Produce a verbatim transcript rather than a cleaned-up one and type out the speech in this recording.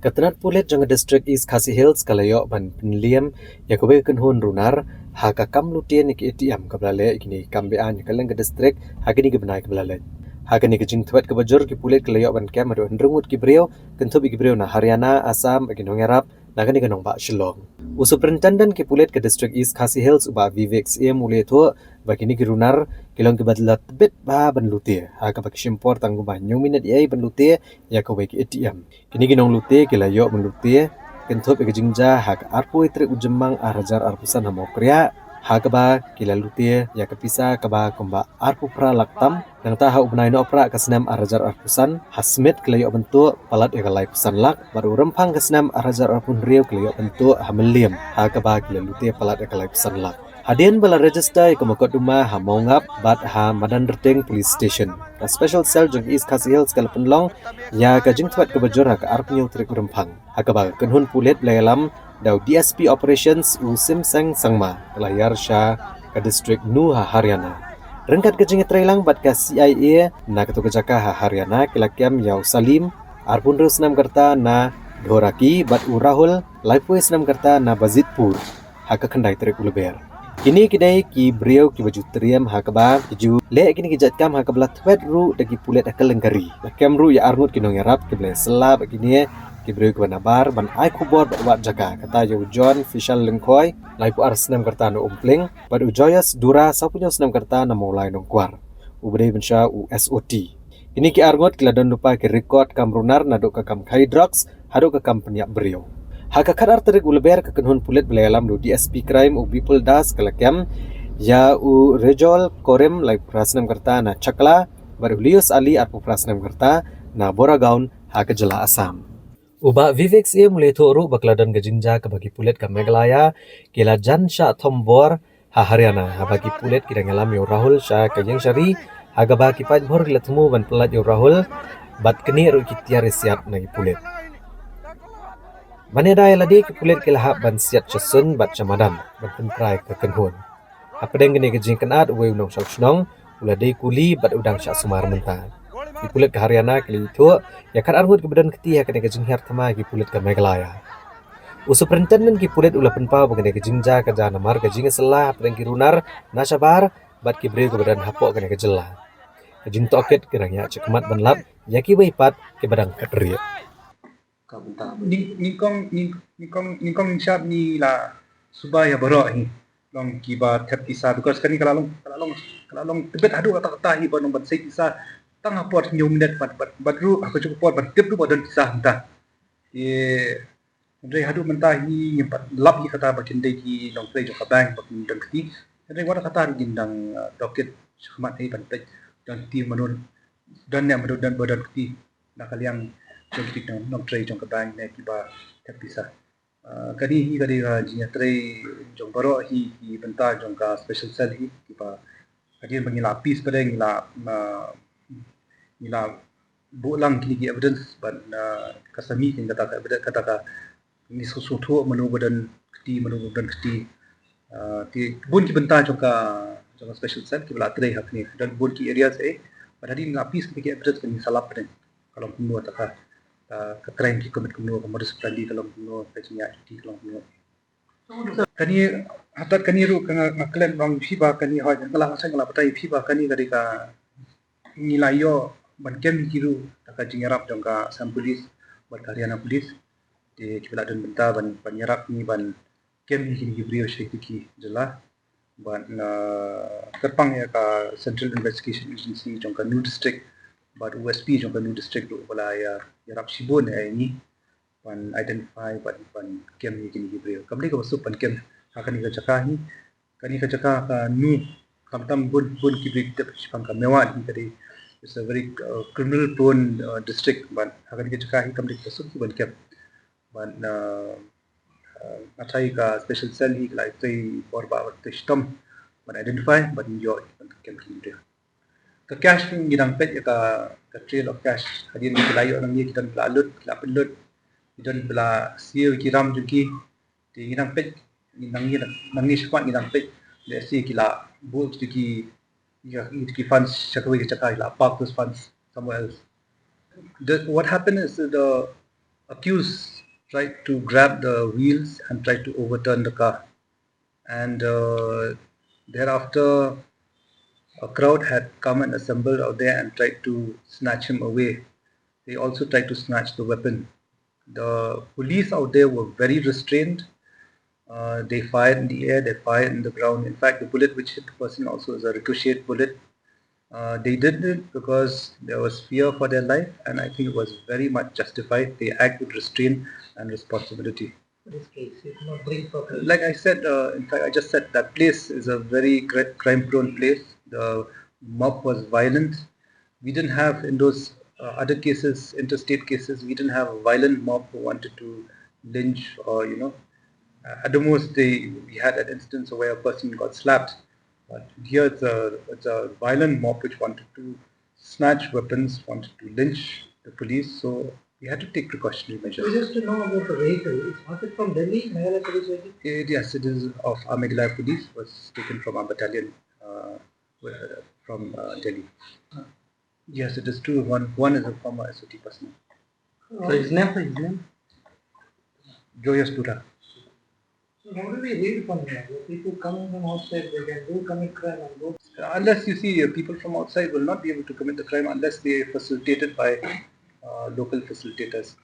Ka tnat pulit jong ka District East Khasi Hills ka la ïoh ban pynliem ïa kawei ka kynhun runar ha ka kam lute na ki A T M kaba la leh ïa kine ki kam be-aiñ ha kylleng ka district ha kine ki bnai kiba la leit. Ha kane ka jingthwet kaba jur, ki pulit ki la ïoh ban kem haduh hynriew ngut ki briew, kynthup ïa ki briew na Haryana, Assam bad ki nongïarap na kane ka nongbah Shillong. U Superintendent ki pulit ka District East Khasi Hills, u Bah Vivek Syiem, u la ïathuh ba kine ki runar ki long kiba la tbit bha ban lute, ha kaba ki shim por tang kumba hynñiew minit ïa ban lute ïa kawei ka A T M. Kine ki nonglute ki la ïoh ban lute kynthup ïa ka jingjia ha ka arphew tarik u Jymmang ar hajar arphew san ha Mawkriah, ha kaba ki la lute ïa ka pisa kaba kumba arphew phra lak tam. Nangta ha u bnai Nohprah ka snem ar hajar arphew san, ha Smit ki la ïoh ban tuh palat ïa ka laiphew san lak, bad u Rymphang ka snem ar hajar arphew hynriew ki la ïoh ban tuh ha Mylliem, ha kaba ki la lute palat ïa ka laiphew san lak. Hadien ba la register ïa ka mukotduma ha Mawngap bad ha Madanrting Police Station, ka Special Cell jong East Khasi Hills ka la pynlong ïa ka jingthwet kaba jur ha ka arphew hynñiew tarik u Rymphang, ha kaba ka kynhun pulit ba la ïalam da u D S P Operations u Simseng Sangma ka la hiar sha ka district Nuh ha Haryana. Ryngkat ka jingïatreilang bad ka C I A na kato ka jaka ha Haryana, ki la kem ïa u Salim, arphew hynriew snem ka rta, na Dhoraki, bad u Rahul, laiphew snem ka rta, na Bazitpur, ha ka khyndai tarik u Lber. Kine ki dei ki briew kiba ju triem ha kaba ki ju leh kine ki jait kam ha kaba la thwet ruh da ki pulit ha kylleng ka ri. La kem ruh ïa arngut ki nongïarap kiba la ïasylla bad kine ki briew kiba nabar ban ai khubor bad wad jaka, kata ïa u John Fishal Lyngkhoi, laiphew ar snem ka rta, na Umpling, bad u Joyous Dura, sawphew hynñiew snem ka rta, na Mawlai Nongkwar, uba dei mynshuwa u S O T. Kine ki arngut ki la don lypa ki record kam runar, naduh ka kam khaii drugs haduh ka kam pynïap briew. Ha ka khatar tarik u Lber, ka kynhun pulit ba la ïalam da u D S P Crime u Bipul Das ka la kem ïa u Rejol Korim, laiphew phra snem ka rta, na Chakla, bad u Lius Ali, arphew phra snem ka rta, na Boragaon, ha ka jylla Assam. U Bah Vivek Syiem u la ïathuh ruh ba ka la don ka jingjia kaba ki pulit ka Meghalaya ki la jan shah thombor ha Haryana, haba ki pulit ki dang ïalam ïa u Rahul sha ka ïing shari, ha kaba ki paidbah ki la thmu ban pyllait ïa u Rahul, bad kane ruh ki tiar ïa siat na ki pulit. Ban ïada ïa lade, ki pulit ki la hap ban siat sha suiñ bad sha madan ban pyntrai ka kynhun. Hapdeng kane ka jingkynad, uwei u nongshong shnong u la dei kuli bad u dang shah sumar mynta. Ki pulit ka Haryana ki la ïathuh ïa khatar ngut kiba don kti ha kane ka jinghiar thma ïa ki pulit ka Meghalaya. U Superintendent ki pulit u la pynpaw ba kane ka jingjia ka jia namar ka jingïasylla hapdeng ki runar na shabar bad ki briew kiba don hapoh kane ka jylla. Ka jingtohkit ka dang ïaid shakhmat ban lap ïa kiwei pat kiba dang phet rieh. Ka bynta. Nyngkong, nyngkong, nyngkong, nyngkong nyngshap ngi la suba ïa baroh hi long kiba thep pisa, because kane ka la long, ka la long, ka la long tbit haduh katta katta hi ba long ban sei pisa tang ha por hynñiew minit, bad, bad, bad ruh ha kajuh ka por ban tip ruh ba don pisa mynta. Te hynrei haduh mynta hi ngim pat lap ïa kata ba kin dei ki nongtrei jong ka bank ba kin don kti. Hynrei wat la katta ruh ngin dang, uh, tohkit shakhmat hi ban peit don kti mano, don ne mano don ba don kti na ka liang jong ki nong, nongtrei jong ka bank ne kiba thep pisa. Ah, kane hi ka dei ka jingïatrei jong baroh hi ki bynta jong ka special cell hi, kiba hadien ba ngi la pis pat ngi la, ah, ngi la buh lang kine ki evidence bad, ah, ka sa mih kata ka evidence, kata ka ngi sngewthuh mano ba don kti, mano ba don kti. Ah, te bun ki bynta jong ka, jong ka special cell kiba la trei ha kane, don bun ki areas eh, bad hadien la pis kine ki evidence ngi sa lap pat ka long kumno kata ka, ka, ka crime ki commit kumno, ka modus operandi ka long kumno, ka jingïaid juti ka long kumno. Kane, hatat kane ruh ka nga, nga klet long phi ba kane, hoi, nga la, nga la batai phi ba kane ka dei ka, ngi la ïoh ban kem ki ruh da ka jingïarap jong ka Assam Police bad ka Haryana Police. Te kiba la don bynta ban, ban ïarap ngi ban kem ïa kine ki briew sha kine ki jylla. Bad na kyrpang ïa ka Central Investigation Agency jong ka Nuh District bad u S P jong ka Nuh District ruh ba la ïa, ïarap shibun ïa ngi ban identify bad ban kem ïa kine ki briew. Kam dei kaba suk ban kem ha kane ka jaka hi. Kane ka jaka ka Nuh, khamtam bun, bun ki briew ki tep shaphang ka Mewat hi ka dei, it's a very, uh, criminal prone, uh, district, bad ha kane ka jaka hi kam dei kaba suk ban kem. Bad, uh, uh, nga tharai ka special cell hi ka la trei bor bad trei shitom ban identify bad ïoh ban kem ki briew. Ka cash ngi dang peit ïa ka, ka trail of cash. Hadien ki la ïoh nangne, ki don ba la lut, ki la pynlut, ki don ba la siew ki ram jong ki. Te ngi dang peit, ngi dang, ngi dang, nangne shakhmat ngi dang peit. Let's say ki la buh kito ki, ki, ki funds sha kawei ka jaka, ki la park those funds somewhere else. The, what happened is the Accused tried to grab the wheels and tried to overturn the car. And uh, thereafter, a crowd had come and assembled out there and tried to snatch him away. They also tried to snatch the weapon. The police out there were very restrained. Uh, they fired in the air, they fired in the ground. In fact, the bullet which hit the person also is a ricocheted bullet. Uh, they did it because there was fear for their life, and I think it was very much justified. They act with restraint and responsibility. This case, you cannot bring for Like I said, uh, in fact, I just said that place is a very crime prone place. The mob was violent. We didn't have in those uh, other cases, interstate cases, we didn't have a violent mob who wanted to lynch or, you know, uh, at the most they we had an instance where a person got slapped. But here it's a, it's a violent mob which wanted to snatch weapons, wanted to lynch the police. So we had to take precautionary measures. So just to know about the vehicle, was it from Delhi, Meghalaya Police vehicle? It, yes, it is of our Meghalaya Police, was taken from our battalion uh, from uh, Delhi. Yes, it is true. One, one is a former S O T personnel. So his name, his name? Joyous Dura. So how do we read from here? The people coming from outside, they can do commit crime and go. Unless you see, uh, people from outside will not be able to commit the crime unless they are facilitated by uh, local facilitators.